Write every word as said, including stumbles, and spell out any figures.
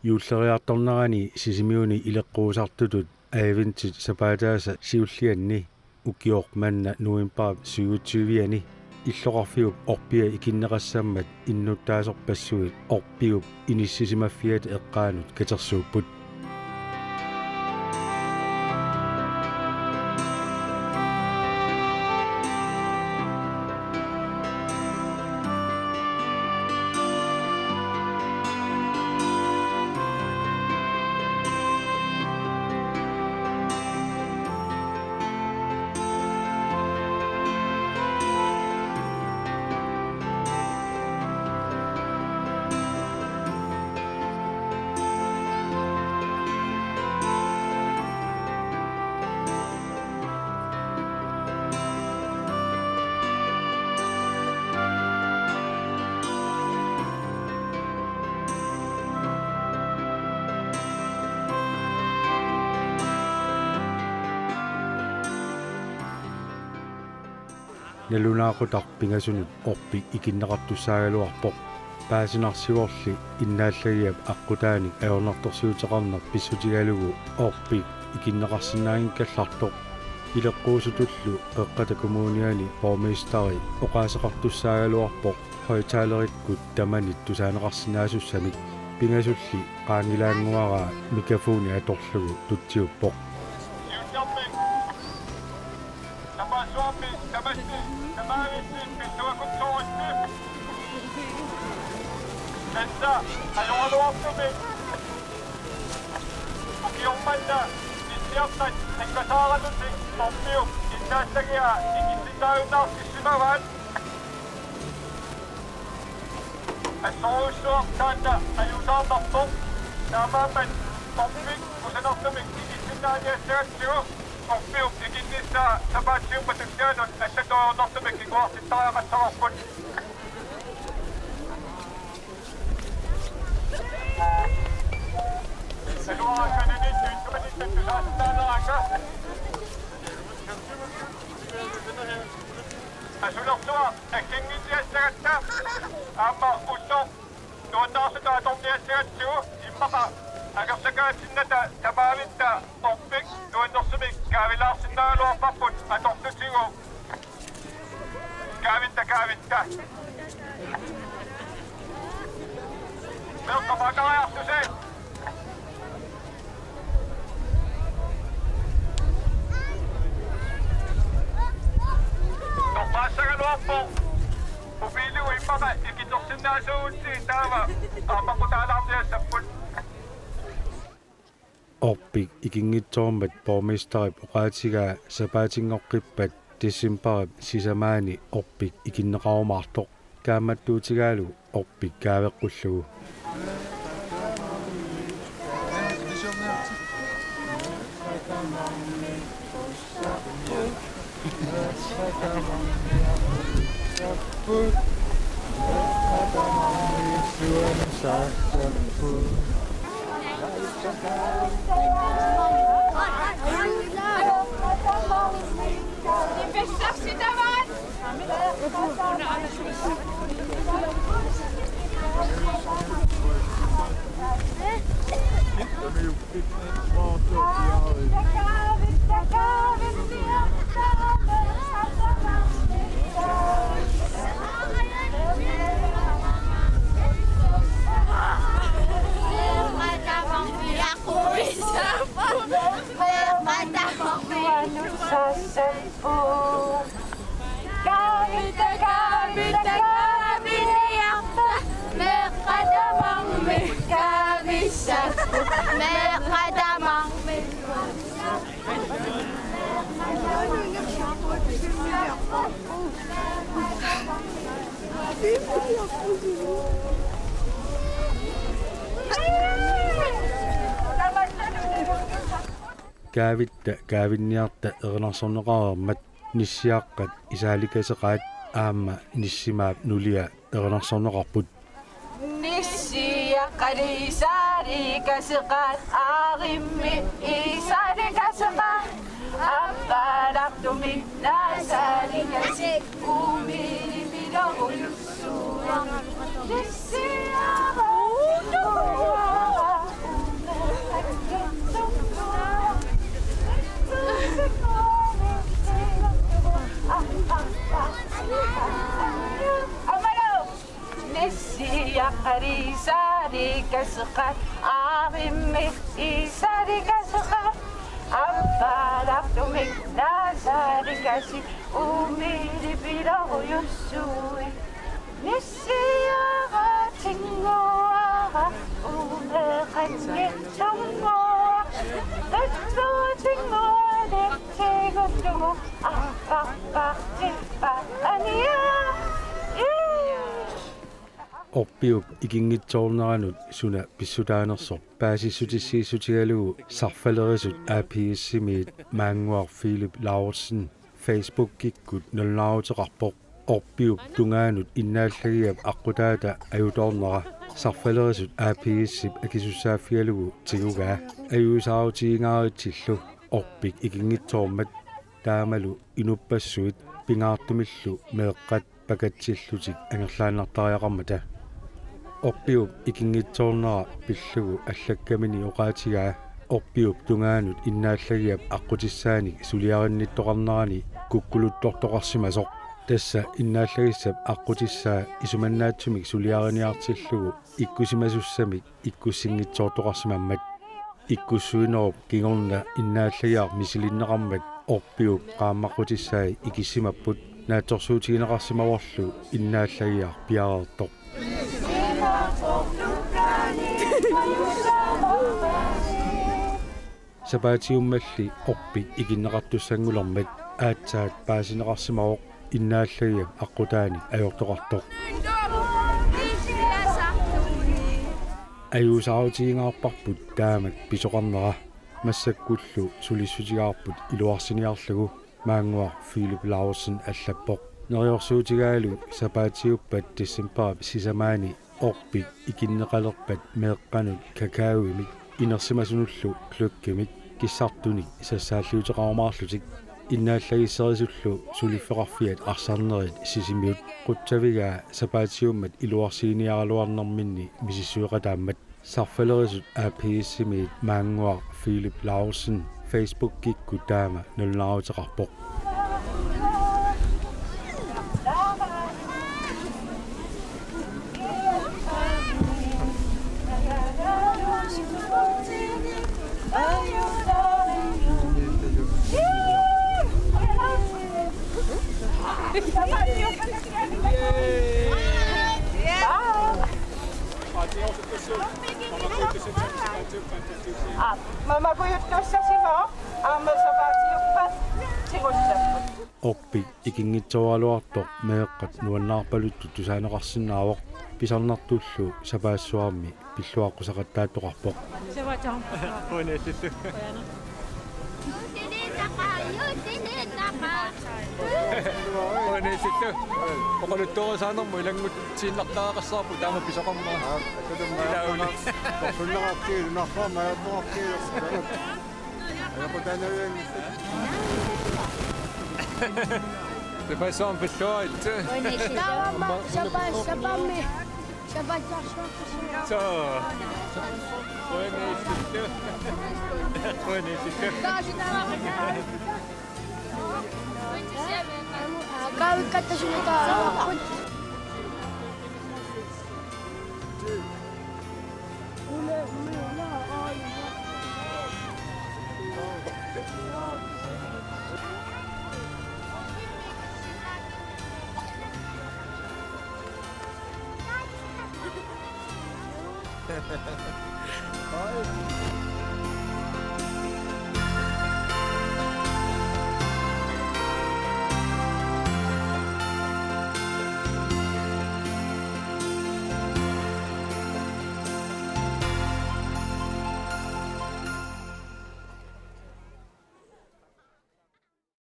Juulleriartornerani Sisimiuni ileqquusartutut adventit sapaataasa siullianni ukioq manna novembarip syvogtyve-ani illoqarfiup orpia ikinneqassammat innuttaasorpassuit orpiup inissisimaffiata eqqaanut katersuupput. Nalunaaqutaq pingasunut orpik ikinneqartussaagaluarpoq. Paasinarsivorli innaallagiap aqqutaanik ajornartorsiuteqarneq pissutigalugu orpik ikinneqarsinnaanngikkallartoq. Ileqquusutullu Qeqqata Kommuniani borgmesteri oqaaseqartussaagaluarpoq højttalerikkut tamanit tusaaneqarsinnaasussamik. Pingasulli qaangilaannguaraa mikrofoni atorlugu tutsiuppoq. Tamassuarmi tamassi tamaavitsi pilluakutsooritsi. Tassa ajoraluartumik ukioq manna nissiaqqat takkasaaratut orpiup innaallagiaa ikisinnaajunnaartissimavaat. Assorujussuaq taanna ajuusaarnarpoq. Taamaammat orpik kusanartumik ikisinnaaniassagatsigu orpiup ikinnissaa sapaatip-siummat tunnianut allatut ajornartumik kinguartittariaqassaraarput. Asulersuaq akkinnginniassagatta aamma ulloq nuannaarsutaa atorniassagatsigu immaqa angersakaatinnata tamaavitta orpik nuannersumik kaavilaarsinnaagaluarparput atortutigu. Kaavitta, kaavitta. Meeqqat paakariartusi. Toqqaassagaluarpoq. Mobiiligut immaqa ikinnersinnaasuugutsigit taava aammaqutaalaarniassapput. Orpik ikinngitsoormat borgmesterip oqaatigaa sapaatinngoqqippat decembarip sisamaani orpik ikinneqarumaartoq. Kaammattuutigaalu orpik kaaveqqullugu. Kaavitta kaavinniarta erinarsorneqareermat nissiaqqat isaalikaseqaat aamma nissimaap nulia erinarsorneqarput. Nissiaqqat isaalikaseqaat, aarimmi isaalikaseqaat, appalaartumik naasaalikasik, kuumilimilorulussuaq. Nissiaqqat. Siaqarisaarikaseqaat, aavimmi iisarikaseqaat, appalaartumik naasarikasik, uumilipilorujussuit. Nissiaratinguara, uumeqanngitsunnguara, qitsuatinguani tigullugu, apparpartippa ania. Ii! Orpiup ikinngitsoorneranut suna pissutaanersoq paasissutissiissutigalugu Sarfalerisut A P S-imiit Maannguaq Philip Laursen Facebookikkut nalunaaruteqarpoq. Orpiup tungaanut innaallagiap aqqutaata ajutoornera Sarfalerisut A P S-ip akisussaaffigalugu tigugaa ajuusaarutiginngaritsillu orpik ikinngitsoormat taamalu inuppassuit pingaartumillu meeqqat pakatsillutik angerlaannartariaqarmata. Orpiup ikinngitsoornera pillugu allakkamini oqaatigaa orpiup tungaanut innaallagiap aqqutissaanik suliarinnittoqarnerani kukkuluttortoqarsimasoq. Tassa innaallagissap aqqutissaa isumannaatsumik suliariniartillugu ikkusimasussamik ikkussinngitsoortoqarsimammat. Ikkussuinerup kingorna innaallagiaq misilinneqarmat orpiup qaammaqqutissai ikissimapput, naatsorsuutigineqarsimavorlu innaallagiaq piareertoq. Sapaatiummalli orpik ikinneqartussanngulermat aatsaat paasineqarsimavoq innaallagiap aqqutaanik ajortoqartoq. Ajuusaarutiginngaarparput taamak pisoqarnera, massakkullu sulissutigaarput iluarsiniarlugu, Maannguaq Philip Laursen allappoq. Neriorsuutigaalu sapaatiuppat decembarip sisamaani orpik ikinneqalerpat meeqqanut kakaoimik inersimasunullu gløggimik kissartunik sassaalliuteqarumaarlutik innaallagisserissullu suliffeqarfiat arsarnerit Sisimiut qutsavigaa sapaatiummat iluarsiginiaraluarnerminni misissueqataammat. Sarfalerisut A P S-imiit Maannguaq Philip Laursen Facebookikkut taama nalunaaruteqarpoq. Aa, mamakujuttussasimasoq aamma sapaatiuppat tigussapput. Orpik ikinngitsooraluartoq meeqqat nuannaarpaluttut tusaaneqarsinnaavoq, pisarnartullu sapaassuarmi pilluaqqusaqattaartoqarpoq. Qujanaq. Qujanaq. Oqaluttuarisaanermut ilanngutsiinnartariaqassavarput taama pisoqarnera. Aa, ilaagunik. Torsunnaqartigilu, narfaa majartoqartigilu. Ajaqutaanavianngitsoq. Sapaassuarmi pilluarit. Taama sapa-, sapaammi. Sapaattiarsuarpassuit. Soo. Qujanaq. Qujanaq. Kaavikkatta sunataarput.